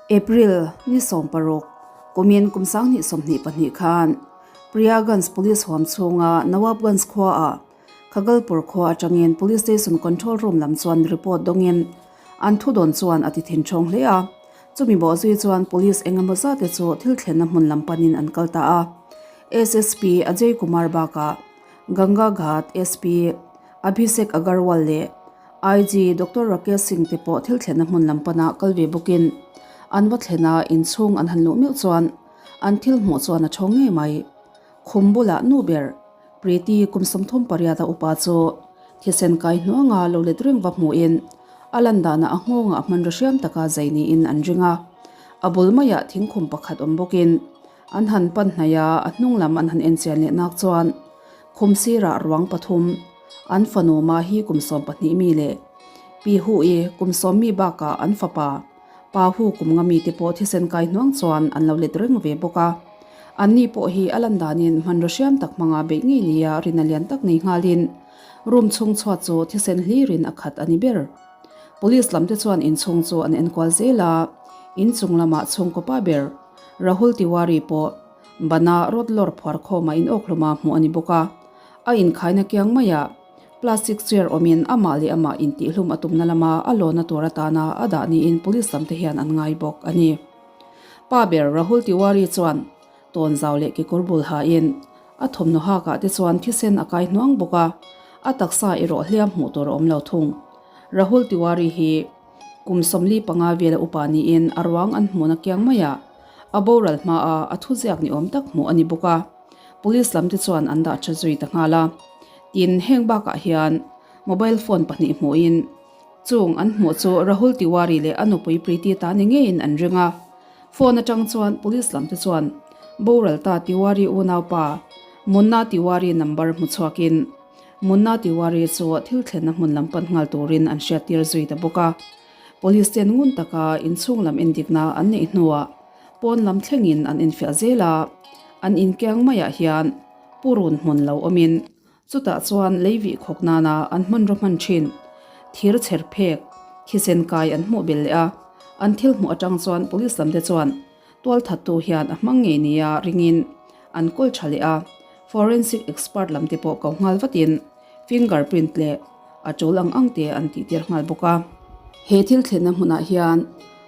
April ni 16, kumin kum 2022 khan Priyaganj Police huam chhunga Nawabganj khuaah Khagalpur khua atangin Police Station Control Room lam chuan report dawngin an thudawn chuan a ti thin thawng hle a. Chumi bawh zui chuan Police engemaw zate chu thil thlenna hmun lam panin an kal ta a. SSP Ajay Kumar bakah Ganga Ghat SP Abhishek Agarwal leh IG Doctor Rakesh Singh te pawh thil thlenna hmun lam pana kal ve bawkin an va thlen a, inchhung an han luh meuh chuan an thil hmuh chuan a thawng ngei mai. Khum bulah nu ber Preeti kum 38 a upa chu thisen kai hnuanga lo let reng va hmuhin a lan danah a nghawngah hmanraw hriam taka zai niin an ring a. A bul maiah thingkhum pakhat awm bawkin an han pan hnaih a, a hnung lam an han enchian leh nak chuan khum sirah ruang pathum an fanu Mahi kum 12 mi leh Pi Hu-i kum 10 mi bakah an fapa Pa Hu kum nga mite pawh thisen kai hnuang chuan an lo let reng ve bawk a. Anni pawh hi a lan danin hmanraw hriam tak hmanga beih ngei nia rina lian tak nei nghalin room chhung chhuat chu thisen hlirin a khat a ni ber. Police lamte chuan inchhung chu an enkual zel a, inchung lamah chhungkaw pa ber Rahul Tiwari pawh bana rod lawr phuar khawma inawkhluma hmuh a ni bawk a, a inkhaina kiang maiah Plastic chair awmin amah leh amah intihhlum a tumna lama a lawna tur atana a dah niin police lamte hian an ngai bawk a ni. Pa ber Rahul Tiwari chuan tawn zau leh kekawr bul hain a thawmhnaw hakah te chuan thisen a kai hnuang bawk a, a taksa erawh hliam hmuh tur a awm lo thung. Rahul Tiwari hi kum 45 vela upa niin a ruang an hmuhna kiang maiah a boral hmaa a thuziak ni awm tak hmuh a ni bawk a, police lamte chuan an dah tha zui ta nghal a. Tin, heng bakah hian mobile phone pahnih hmuhin chung an hmuh chu Rahul Tiwari leh a nupui Preeti ta ni ngeiin an ring a. Phone atang chuan police lamte chuan boral ta Tiwari unaupa Munna Tiwari number hmu chhuakin Munna Tiwari chu thil thlenna hmun lam pan nghal turin an hriattir zui ta bawk a. Police ten ngun taka inchhung lam endikna an neih hnuah pawn lam thlengin an enfiah zel a, an inkiang maiah hian Purun hmun lo awmin chutah chuan lei vih khawk nana an hmanraw hman thin thir chher phek thisen kai an hmuh belh leh a, an thil hmuh atang chuan police lamte chuan tualthattu hian a hmang ngei nia ringin an kawl tha leh a, forensic expert lamte pawh ko nghal vatin fingerprint leh a tul ang ang te an tihtir nghal bawk a. He thil thlenna hmunah hian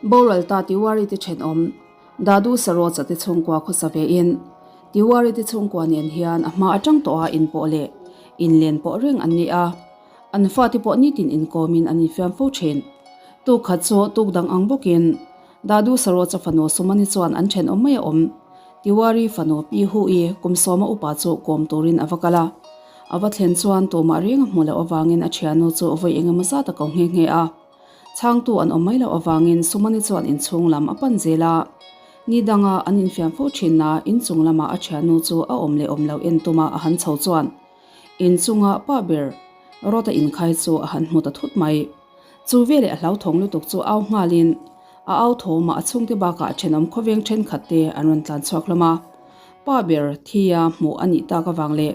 boral ta Tiwari te thenawm Dadu Sarocha te chhungkua khawsa vein Tiwari te chhungkua nen hian a hma atang tawha inpawh leh inlen pawh reng an ni a, an fate pawh nitin inkawmin an infiam fo thin. Tuk khat chu tuk dang ang bawkin Dadu Sarocha fanu Sumani chuan an thenawm mai a awm. Tiwari fanu Pi Hu-i kum 10 a upa chu kawm turin a va kal a. A va thlen chuan tumah reng a hmuh loh avangin a thiannu chu vawi engemaw zat a ko nghe nghe a. Chhangtu an awm mai loh avangin Sumani chuan inchhung lam a pan zel a. Ni danga an infiam fo thin a, inchung lama a thiannu chu a awm leh awm loh en tuma a han chho chuan inchunga pa ber Rawta inkhai chu a han hmu ta thut mai. Chu veleh a hlauthawng lutuk chu au nghalin a au thawmah a chhungte bakah thenawm khawveng thenkhat te an rawn tlan chhuak hlawm a. Pa ber thia hmuh a nih tak avang leh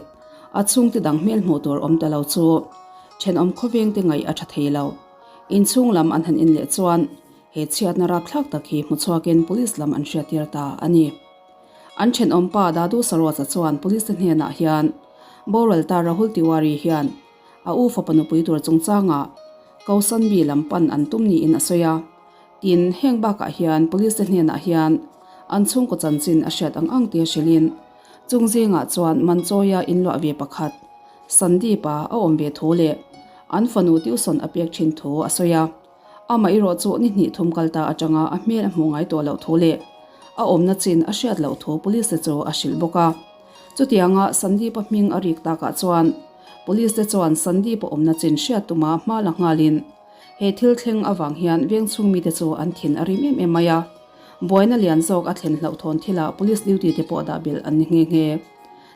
a chhungte dang hmel hmuh tur awm ta lo chu thenawm khawveng te ngaih a tha thei lo. Inchhung lam an han en leh chuan he chhiatna rapthlak tak hi hmu chhuakin police lam an hriattir ta a ni. An thenawm pa Dadu Saroja chuan police te hnenah hian boral ta Rahul Tiwari hian a u fapa nupui tur chungchangah Kausanbi lam pan an tum niin a sawi a. Tin, heng bakah hian police te hnenah hian an chhungkaw chanchin a hriat ang ang te hrilhin chung zingah chuan Manchawia inluah ve pakhat Sandeep-a a awm ve thu leh an fanu tuition a pek thin thu a sawi a. Amah erawh chu ni hnih thum kal ta atanga a hmel a hmuh ngai tawh loh thu leh a awmna chin a hriat loh thu police te chu a hrilh bawk a. Chutianga Sandeep-a hming a rik takah chuan police te chuan Sandeep-a awmna chin hriat tuma hma la nghalin he thil thleng avang hian veng chhung mite chu an thin a rim em em mai a. Buaina lian zawk a thlen hlauhthawn thilah police duty te pawh dah belh an ni nghe nghe.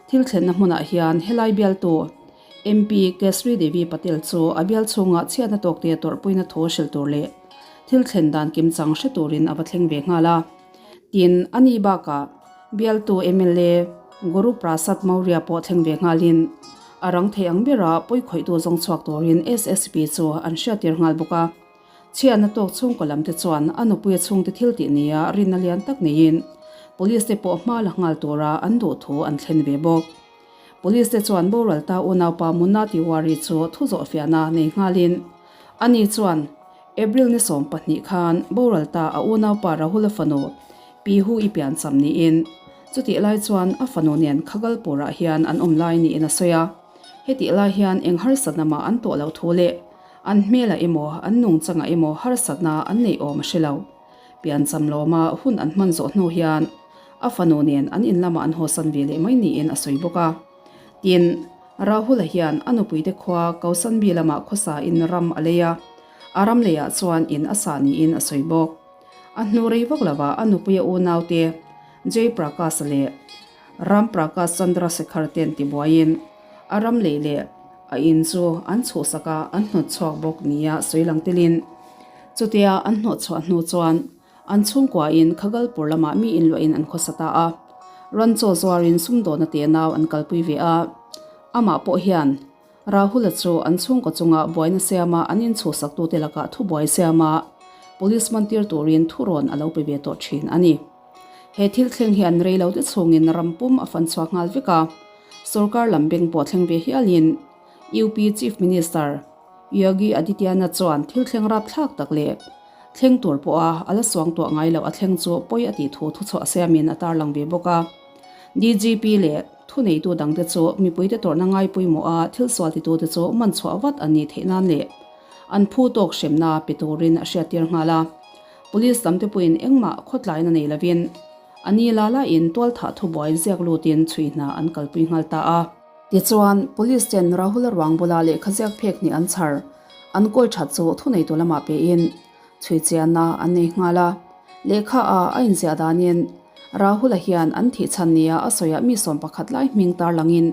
Thil thlenna hmunah hian helai bialtu MP Kesri Devi Patel chu a bial chhungah chhiatna tawkte tawrhpuina thu hrilh tur leh thil thlen dan kimchang hre turin a va thleng ve nghal a. Tin, a ni bakah bialtu mla Guru Prasad Maurya pawh thleng ve nghalin a rang thei ang bera pawikhawihtu zawng chhuak turin SSP chu an hriattir nghal bawk a. Chhiatna tawk chhungkaw lam te chuan a nupuia chhungte thil tih nia rinna lian tak neiin Police te pawh hma la nghal tura an duh thu an thlen ve bawk. Police te chuan boral ta unaupa Munna Tiwari chu thu zawhfiahna nei nghalin ani chuan April ni 12 khan boral ta a unaupa Rahul-a fanu Pihu i piancham niin chutih lai chuan a fanu nen Khagalpur-ah hian an awm lai niin a sawi a. Hetih lai hian eng harsatna mah an tawh loh thu leh an hmelah emaw an nungchangah emaw harsatna an neih awm a hre lo. Piancham lawma hun an hman zawh hnu hian a fanu nen an in lamah an hawsan ve leh mai niin a sawi bawk a. Tin, Rahul-a hian a nupuite khua Kausanbi lamah khawsa in ram a lei a, a ram leiah chuan in a sah niin a sawi bawk. A hnu rei vak lovah a nupuia unaute Jay Prakash-a leh Ram Prakash Chandrasekhar ten tibuaiin a ram lei leh a in chu an chhuhsak a, an hnawt chhuak bawk nia sawi lang telin chutia an hnawh chhuah hnu chuan an chhungkuain Khagalpur lamah mi inluahin an khawsa ta a, ran chaw zuarin sumdawna te nau an kalpui ve a, amah pawh hian Rahul-a chu an chhungkaw chunga buaina siama an inchhuhsaktute lakah thubuai siama police mantir turin thurawn a lo pe ve tawh thin a ni. He thil thleng hian rei lo te chhungin ram pum a fan chhuak nghal vek a, sorkar lam beng pawh thleng ve hialin UP Chief Minister Yogi Adityanath chuan thil thleng rapthlak tak leh thleng tur pawha a la suang tuah ngai loh a thleng chu pawi a tih thu thuchhuah siamin a tarlang ve bawk a. DGP leh thuneitu dangte chu mipuite tawrhna ngai pawimawh a thil sual titute chu man chhuah vat an nih theih nan leh an phu tawk hremna pe turin a hriattir nghal a. Police lamte pawhin engmah khawtlaina nei lovin a ni la lain tualthah thubuai ziak lutin chhui hna an kalpui nghal ta a. Tichuan, Police ten Rahul-a ruang bula lehkha ziak phek hnih an chhar an kawl that chu thuneitu lamah pein chhui chianna an nei nghal a. Lehkha a a inziah danin Rahul-a hian an thih chhan nia a sawiah mi 11 lai hming tarlangin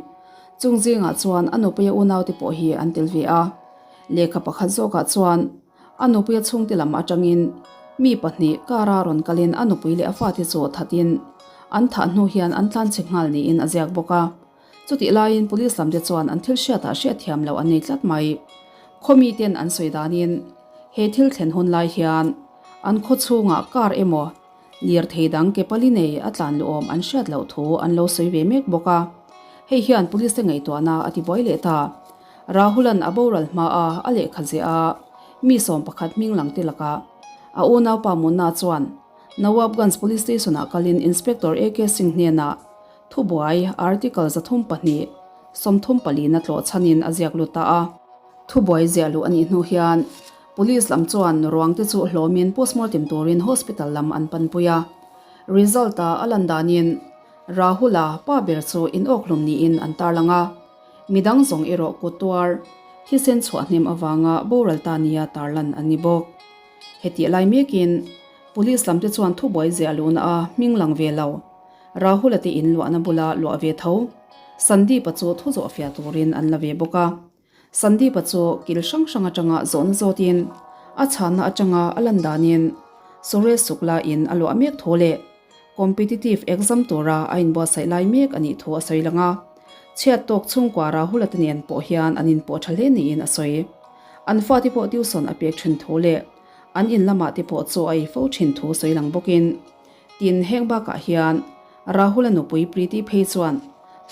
chung zingah chuan a nupuia unaute pawh hi an tel ve a. Lehkha pakhat zawkah chuan A nupuia chhungte lam atangin mi pahnih car-a rawn kalin a nupui leh a fate chu thatin an thah hnu hian an tlanchhe nghal niin a ziak bawk a. Chutih laiin police lamte chuan an thil hriatah hriatthiam loh an nei tlat mai. Khaw miten an sawi danin he thil thlen hun lai hian an khaw chhungah car emaw lirthei dang ke pali nei a tlan luhawm an hriat loh thu an lo sawi ve mek bawk a. Hei hian police te ngaihtuahna a tibuai leh ta. Rahul-a'n a boral hmaa a lehkha ziah a, mi 11 hming lang te lakah a unaupa Munna chuan Nawabganj Police Station-ah kalin Inspector AK Singh hnenah thubuai Article 302, 34 na tlawh chhanin a ziak lut ta a. Thubuai ziah luh a nih hnu hian Police lam chuan ruangte chu hlawmin postmortem turin hospital lam an panpui a. Result-a a lan danin Rahul-a pa ber chu inawkhlum niin an tarlang a. Midang zawng erawh kut tuar, thisen chhuah hnem avanga boral ta nia tarlan an ni bawk. Hetih lai mekin Police lamte chuan thubuai ziah luhna a hming lang ve lo. Rahul-a te in luahna bula luah ve tho. Sandeep-a chu thu zawh fiah turin an la ve bawk a. Sandeep-a chu kil hrang hrang atanga zawhna zawtin a chhanna atanga a lan danin Suresh Shukla in a luah mek thu leh Competitive exam tura a inbuatsaih lai mek a nih thu a sawi lang a. Chhiat tawk chhungkua Rahul-a te nen pawh hian an inpawh tha hle niin a sawi. An fate pawh tuition a pek thin thu leh an in lamah te pawh chaw a ei fo thin thu sawi lang bawkin tin heng bakah hian Rahul-a nupui Preeti phei chuan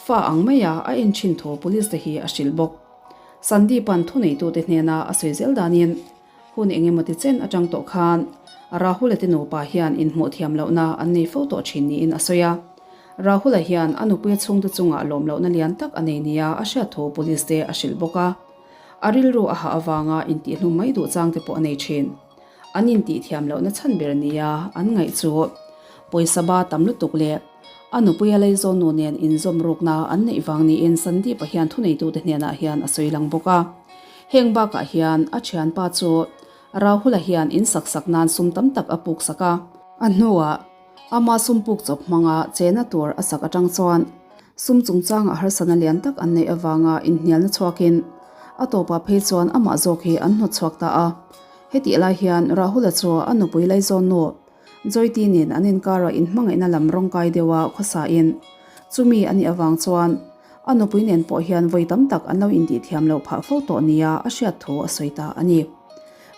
fa ang maia a en thin thu police te hi a hrilh bawk. Sandeep-a'n thuneitute hnena a sawi zel danin Hun engemaw ti chen atang tawh khan Rahul-a te nupa hian inhmuh thiam lohna an nei fo tawh thin niin a sawi a. Rahul-a hian a nupuia chhungte chungah lawm lohna lian tak a nei nia a hriat thu police te a hrilh bawk a. A rilru a hah avanga intihhlum mai duh chang te pawh a nei thin. An intih thiam lohna chhan ber nia an ngaih chu pawisa ba tam lutuk leh a nupuia Laizawn nu nen inzawm rukna an neih vang niin Sandeep-a hian thuneitute hnenah hian a sawi lang bawk a. Heng bakah hian a thianpa chu Rahul-a hian in sak sak nan sum tam tak a puk sak a. A hnuah ama sum puk chawp hmanga chena tur a sak atang chuan sum chungchangah harsatna lian tak an neih avanga inhnialna chhuakin a tawpah phei chuan amah zawk hi an hnawt chhuak ta a. Hetih lai hian Rahul-a chu a nupui Laizawn nu Joyti nen an inkarah inhmangaihna lam rawngkai deuha khawsain chumi a nih avang chuan A nupui nen pawh hian vawi tam tak an lo intihthiam loh phah fo tawh nia a hriat thu a sawi ta a ni.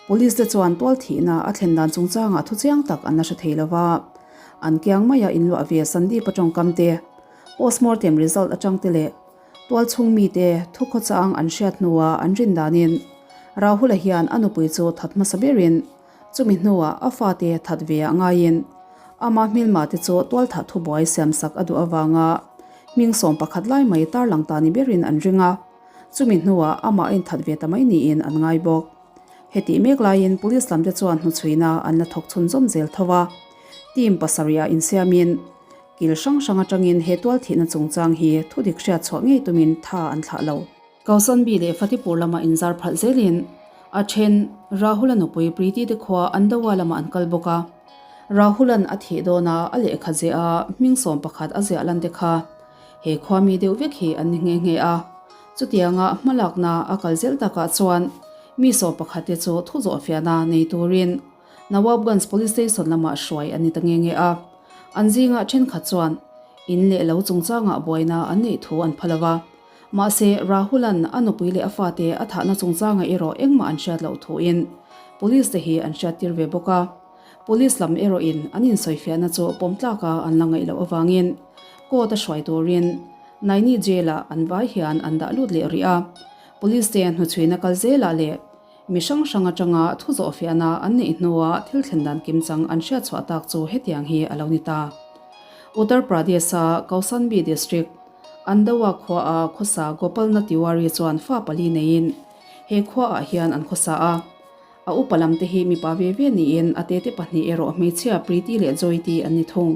Police te chuan tual thihna a thlen dan chungchangah thu chiang tak an la hre thei lo va, an kiang maia inluah ve Sandeep-a tawngkam te, postmortem result atang te leh tual chhung mite thu khawchang an hriat hnuah an rin danin Rahul-a hian a nupui chu that hmasa berin chumi hnuah a fate that ve ah ngaiin ama hmilma te chu tualthah thubuai siamsak a duh avanga hming 11 lai mai tarlang ta ni berin an ring a. Chumi hnuah amah a inthat ve ta mai niin an ngai bawk. Hetih mek laiin Police lamte chuan hnuchhuina an la thawk chhunzawm zel tho a. Team pasarihah insiamin kil hrang hrang atangin he tualthihna chungchang hi thudik hriat chhuah ngei tumin tha an thlah lo. Kausanbi leh Fatipur lama inzar phalh zelin a then Rahul-a nupui Preeti te khua Andawa lamah an kal bawk a. Rahul-a'n a thih dawna a lehkha zeh a hming 11 a ziah lan te kha He khua mi deuh vek hi an ni nghe nghe a, chutianga hmalakna a kal zel takah chuan mi 11 te chu thu zawhfiahna nei turin Nawabganj Police Station lamah hruai an ni ta nghe nghe a. An zingah thenkhat chuan in leh lo chungchangah buaina an neih thu an pha lo va, mahse Rahul-a'n a nupui leh a fate a thahna chungchangah erawh engmah an hriat loh thuin Police te hi an hriattir ve bawk a. Police lam erawhin an insawifiahna chu pawm tlaka an la ngaih loh avangin court a hruai turin Naini Jail-ah an vai hian an dah lut leh rih a. Police te hnuchhuina kal zelah leh mi hrang hrang atanga thu zawhfiahna an neih hnua thil thlen dan kimchang an hriat chhuah tak chu hetiang hi a lo ni ta. Uttar Pradesh-a Kausanbi district Andawa khuaa khawsa Gopalnath Tiwari chuan fa pali neiin he khuaah hian an khawsa a. A upa lam te hi mipa ve ve niin a tete pahnih erawh hmeichhia Preeti leh Joyti an ni thung.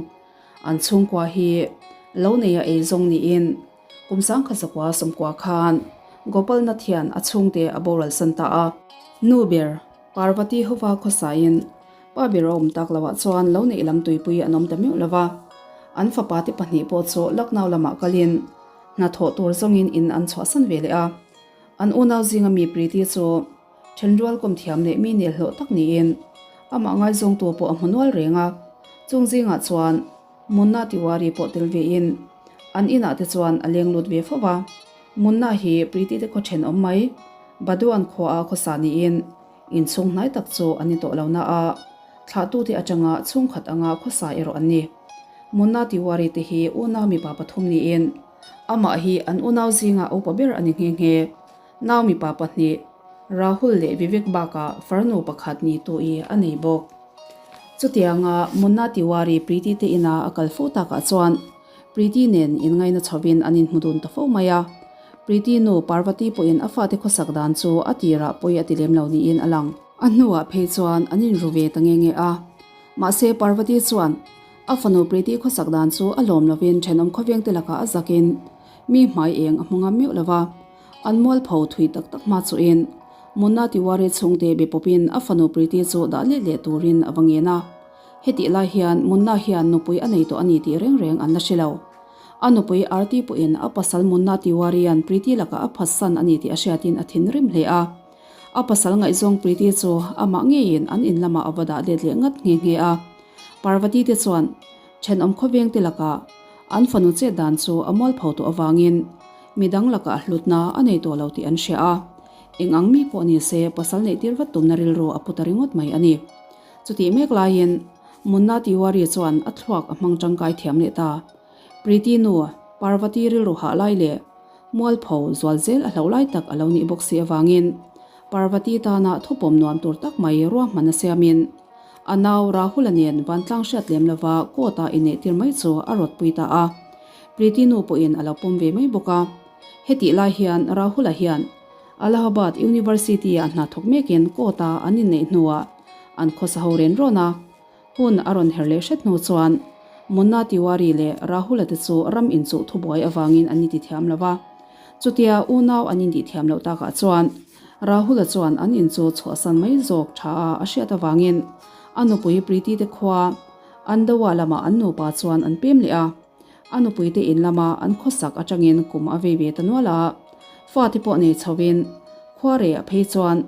An chhungkua hi lo neia ei zawng niin kum 1990 khan Gopalnath hian a chhungte a boral san ta a. Nu ber Parvati hova khawsain pa ber a awm tak loah chuan lo neih lam tuipui an awm ta meuh lo va. An fapa te pahnih pawh chu Lucknow lamah kalin hnathawh tur zawngin in an chhuahsan ve leh a. An unau zinga mi Preeti chu Thenrual kawm thiam leh mi nel hlawh tak niin amah ngaizawngtu pawh a hmu nual reng a, chung zingah chuan Munna Tiwari pawh tel vein an inah te chuan a leng lut ve fo va. Munna hi Preeti te khaw thenawm mai Baduan khuaa khawsa niin inchhung hnai tak chu an ni tawh lo na a, thlahtute atanga chhungkhat anga khawsa erawh an ni. Munna Tiwari te hi unau mipa pathum niin amah hi an unau zinga upa ber a ni nghe nghe. Nau mipa pahnih, Rahul leh Vivek bakah farnu pakhat ni tu i a nei bawk. Chutianga Munna Tiwari Preeti te ina a kal fo takah chuan Preeti nen inngaina chhovin an inhmu dun ta fo mai a. Preeti nu Parvati pawhin a fate khawsak dan chu a tirah pawi a ti lem lo niin a lang. A hnuah phei chuan an inru ve ta nge nge a. Mahse Parvati chuan a fanu Preeti khawsak dan chu a lawm lovin thenawm khawvengte lakah a zakin mi hmai eng a hmu ngam meuh lo va. An mualpho thui tak tak hma chuhin Munna Tiwari chhungte be pawpin a fanu Preeti chu dah let leh turin a va ngen a. Hetih lai hian Munna hian nupui a nei tawh a ni tih reng reng an la hre lo. A nupui Aarti pawhin a pasal Munna Tiwari-a'n Preeti lakah a phatsan a ni tih a hriatin a thinrim hle a. A pasal ngaihzawng Preeti chu amah ngeiin an in lamah a va dah let leh ngat nghe nghe a. Parvati te chuan thenawm khawvengte lakah an fanu chet dan chu a mualpho tawh avangin Midang lakah hlutna a nei tawh lo tih an hria a, eng ang mi pawh ni se pasal neih tir vat tumna rilru a pu ta ringawt mai a ni. Chutih mek laiin Munna Tiwari chuan a thluak a hmang tangkai thiam leh ta. Preeti nu, Parvati rilru hah lai leh mualpho zual zel a hloh lai tak a lo nih bawk si avangin Parvati tana thupawm nuam tur tak mai ruahmanna siamin a nau Rahul-a nen vantlang hriat lem lova court-a inneih tir mai chu a rawtpui ta a. Preeti nu pawhin a lo pawm ve mai bawk a. Hetih lai hian Rahul-a hian Allahabad University-ah hna thawk mekin court-a an inneih hnuah an khawsa ho ren rawn a. Hun a rawn her leh hret hnu chuan Munna Tiwari leh Rahul-a te chu ram inchuh thubuai avangin an inti thiam lo va. Chutia unau an intih thiam loh takah chuan Rahul-a chuan an in chu chhuahsan mai zawk tha a a hriat avangin a nupui Preeti te khua Andawa lamah an nupa chuan an pem leh a. A nupuite in lama an khawsak atangin kum a vei ve ta nual a, fate pawh nei chhovin khua reh ah phei chuan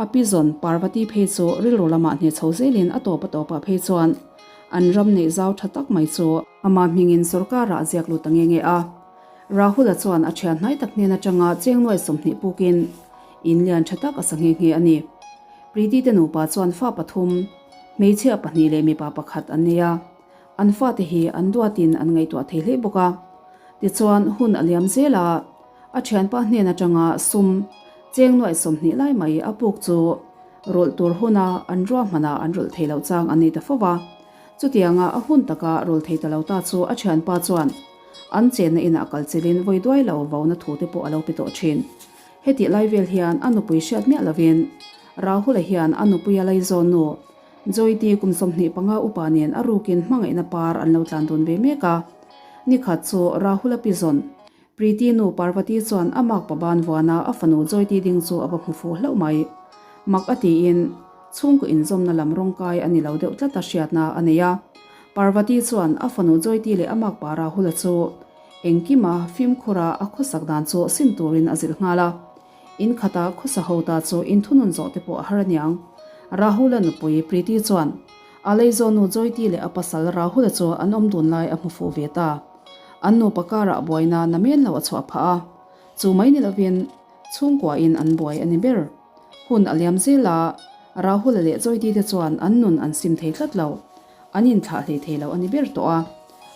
a pi zawn Parvati phei chu rilru lamah hne chho zelin a tawp a tawpah phei chuan an ram neih zau tha tak mai chu amah hmingin sorkarah a ziak lut ta nge nge a. Rahul-a chuan a thian hnai tak hnen atanga cheng nuai 20 pukin in lian tha tak a sa nghe nghe a ni. Preeti te nupa chuan fa pathum, hmeichhia pahnih leh mipa pakhat an nei a. An fate hi an duatin an ngaihtuah thei hle bawk a. Tichuan, hun a liam zel a, a thianpa hnen atanga sum cheng nuaih 20 lai mai a puk chu rawlh tur huna an ruahmanah an rawlh thei loh chang an nei ta fo va. Chutianga a hun taka rawl thei ta lo ta chu a thianpa chuan an chenna inah kal chilhin vawi duai lo vauna thu te pawh a lo pe tawh thin. Hetih lai vel hian a nupui hriat miah lovin Rahula hian a nupuia laizawn nu Joyti kum 25 upa nen a rukin hmangaihna par an lo tlan dun ve mek a. Nikhat chu Rahula pi zawn Preeti nu Parvati chuan a makpa ban vuana a fanu Joyti ding chu a va hmu fuh hlauh mai. Mak a tiin chhungkaw inzawmna lam rawngkai a ni lo deuh tlat a hriatna a nei a. Parvati chuan a fanu Joyti leh a makpa Rahula chu Engkima fimkhura a khawsak dan chu sim turin a zilh nghal a. In khata khawsa ho ta chu inthunun zawh te pawh a har aniang. Rahula nupui Preeti chuan a leizawn nu Joyti leh a pasal Rahula chu an awm dun lai a hmu fuh ve ta. An nupa karah buaina namen lo a chhuah phah a. Chu mai ni lovin chhungkuain an buai a ni ber. Hun a liam zel a, Rahula leh Joyti te chuan an nun an sim thei tlat lo. An inthlah hlei thei lo a ni ber tawh a,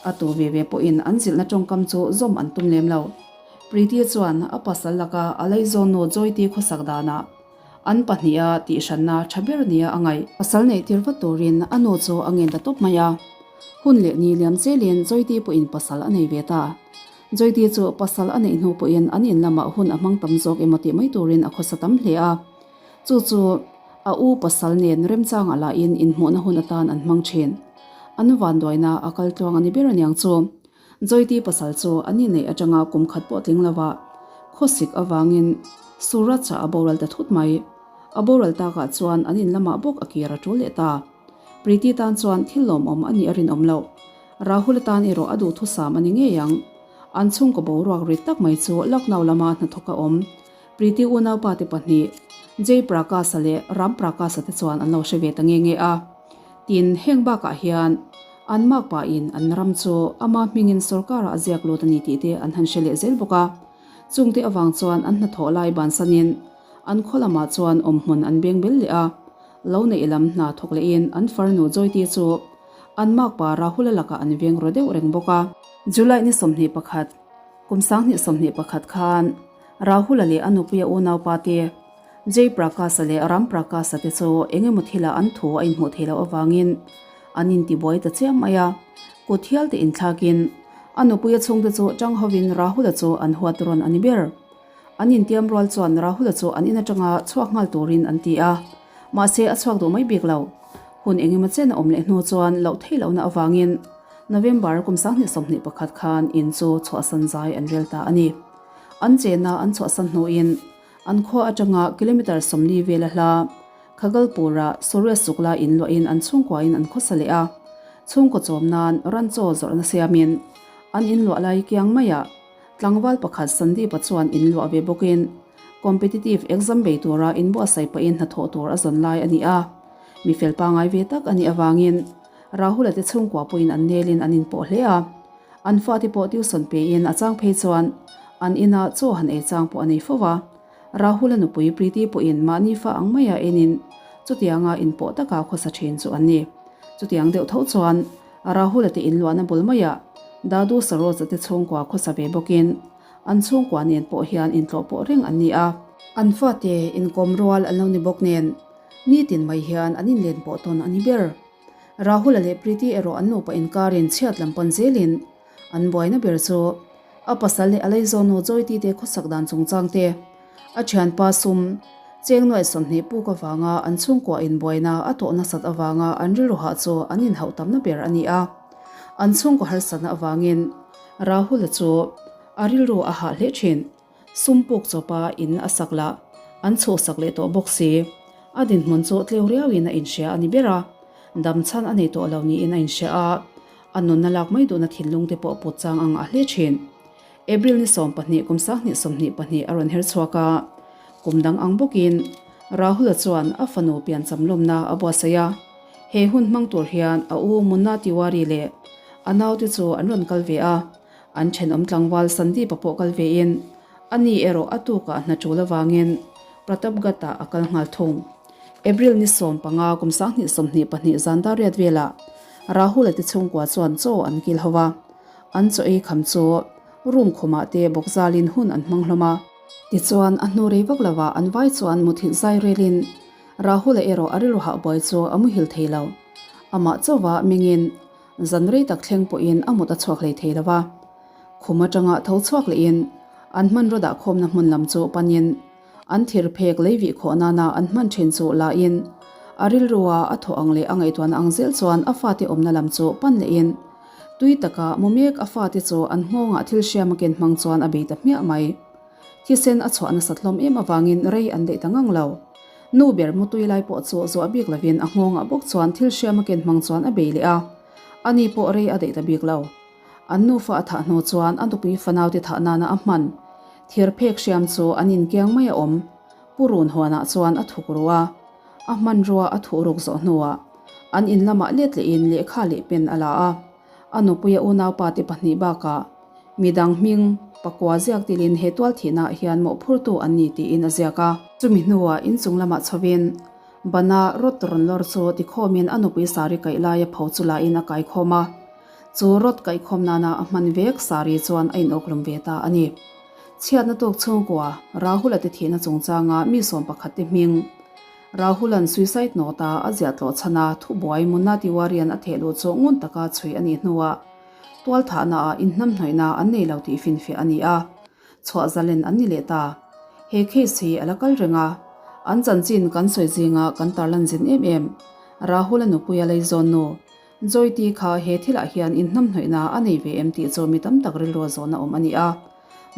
a tu ve ve pawhin an zilhna tawngkam chu zawm an tum lem lo. Preeti chuan a pasal laka a laizawn nu Joyti khawsak danah an pahniha tihhranna tha ber nia a ngaih. Pasal neih tir vat turin a nu chu a ngen ta tawp mai a. Hun leh ni liam zelin Joyti pawhin pasal a nei ve ta. Joyti chu pasal a neih hnu pawhin an in lamah hun a hmang tam zawk emaw tih mai turin a khawsa tam hle a. Chu chu a u pasal nen remchang a lahin inhmuhna hun atan an hmang thin. An vanduaina a kal tluang a ni ber aniang chu. Joyti pasal chu an inneih atanga kum khat pawh tling lovah khawsik avangin Suraj-a a boral ta thut mai. A boral takah chuan an in lamah bawk a kir a tul leh ta. Preeti tan chuan thil lawmawm a nih a rinawm loh. Rahul atan erawh a duhthusam a ni ngei ang. An chhungkaw boruak rit tak mai chu Lucknow lama hnathawk a awm. Preeti unaupa te pahnih, Jay Prakash-a leh Ram Prakash-a te chuan an lo hre ve ta nge nge a. Tin, heng bakah hian an makpa in an ram chu ama hmingin sorkarah a ziak lut a ni tih te an han hre leh zel bawk a. Chungte avang chuan an hnathawh lai bansanin an khaw lamah chuan awmhmun an beng bel leh a. Lo neih lam hna thawk lehin an farnu Joyti chu an makpa Rahul-a lakah an veng ru deuh reng bawk a. July ni 21, Kum 2021 khan Rahul-a leh a nupuia unaupa te, Jay Prakash-a leh Ram Prakash-a te chu eng emaw thilah an thu a inhmuh theih loh avangin an intibuai ta chiam mai a. Kut hial te inthlakin a nupuia chhungte chu tang hovin Rahul-a chu an huat rawn a ni ber. An intiam rual chuan Rahul-a chu an in atanga chhuak nghal turin an ti a, mahse a chhuak duh mai bik lo. Hun eng emaw chen a awm leh hnu chuan loh theih lohna avangin November kum 2021 khan in chu chhuahsan zai an rel ta a ni. An chena an chhuahsan hnuin an khua atanga kilometre 40 vela hla Khagalpur-a Suresh Shukla in luahin an chhungkuain an khawsa leh a. Chhungkaw chawm nan ran chaw zawrhna siamin an in luah lai kiang maiah tlangval pakhat Sandeep-a chuan in luah ve bawkin competitive exam bei tura inbuatsaih pahin hnathawh tur a zawn lai a ni a. Mi fel pangai ve tak a nih avangin Rahul-a te chhungkua pawhin an nelin an inpawh hle a. An fate pawh tuition pein a chang phei chuan an inah chaw han ei chang pawh a nei fo va. Rahul-a nupui Preeti pawhin mahni fa ang maia enin chutianga inpawh taka khawsa thin chu an ni. Chutiang deuh tho chuan Rahul-a te inluahna bul maiah Dadu Saroj-a te chhungkua khawsa ve bawkin an chhungkua nen pawh hian intlawh pawh reng an ni a. An fate inkawm rual an lo ni bawk nen nitin mai hian an inlen pawh tawn a ni ber. Rahul-a leh Preeti erawh an nupa inkarin chhiat lam pan zelin an buaina ber chu a pasal leh a leizawnu Joyti te khawsak dan chungchang te, a thianpa sum cheng nuaih 20 puk avanga an chhungkua inbuaina a tawh nasat avanga an rilru hah chu an inhauh tamna ber a ni a. An chhungkaw harsatna avangin Rahul-a chu a rilru a hah hle thin. Sum puk chawpa in a sak lah an chhuhsak leh tawh bawk si. A dinhmun chu tleu riauin a inhria a ni ber a, dam chhan a nei tawh lo niin a inhria a, a nunna lak mai duhna thinlung te pawh put chang ang a hle thin. April ni 12 kum 2022 a rawn her chhuak a, kum dang ang bawkin Rahul-a chuan a fanu piancham lawmna a buatsaih a, he hun hmang tur hian a u Munna Tiwari leh a naute chu an rawn kal ve a. An thenawm tlangval Sandeep-a pawh kal vein a ni erawh a tukah hna tul avangin Pratapghat-ah a kal nghal thung. April ni 15 kum 2022 zan dar riat velah Rahul-a te chhungkua chuan chaw an kil ho a, an chaw ei kham chu room khumah te bawk zalin hun an hmang hlawm a. Tichuan a hnu rei vak lovah an vai chuan muthilh zai relin Rahul-a erawh a rilru hah buai chu a muhil thei lo. Amah chauva mengin zan rei tak thleng pawhin a mut a chhuak hlei thei lo va. Khum atanga tho chhuak lehin an hmanraw dah khawmna hmun lam chu panin an thir phek lei vih khawh nana an hman thin chu lahin a rilrua a thawh ang leh a ngaihtuahna ang zel chuan a fate awmna lam chu pan lehin tui taka mu mek a fate chu an nghawngah thil hriam a ken hmang chuan a bei ta hmiah mai. Thisen a chhuah nasat hlawm em avangin rei an daih ta ngang lo. Nu ber mutui lai pawh chu zuah bik lovin a nghawngah bawk chuan thil hriam a ken hmang chuan a bei leh a, ani pawh rei a daih ta bik lo. An nufa a thah hnu chuan a nupui fanaute thah nana a hman thir phek hriam chu an inkiang mai a awm. Pu Run huanah chuan a thuk ru a, a hmanrua a thuh ruk zawh hnuah an in lamah let lehin lehkha leh pen a la a, a nupuia unaupa te pahnih bakah Midang hming, pakua ziak tilin he tual thihnaah hian mawhphurtu an ni tiin a ziak a. Chumi hnuah inchung lamah chhovin bana rod rawn lawr chu tikhawmin a nupui sari kaih laia pho chu lain a kaikhawm a. Chu rod kaikhawm nana a hman vek sari chuan a inawkhlum ve ta a ni. Chhiatna tuk chhungkua, Rahul-a te thihna chungchanga mi 11 te hming, Rahul-a'n suicide note-a a ziah tlawh chhana thubuai Munna Tiwari-a'n a thehluh chu ngun taka chhui a nih hnuah, Tualthahnaah inhnamhnawihna an nei lo tih finfiah a ni a, chhuah zalen an ni leh ta. He case hi a la kal reng a, an chanchin kan sawi zinga kan tarlan zin em em. Rahul-a nupuia leizawn nu, Joyti kha he thilah hian inhnamhnawihna a nei ve em tih chu mi tam tak rilrua zawhna awm a ni a,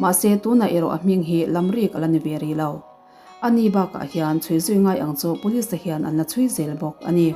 mahse tunah erawh a hming hi lamrik a la ni ve rih lo. A ni bakah hian chhui zui ngai ang chu police te hian an la chhui zel bawk a ni.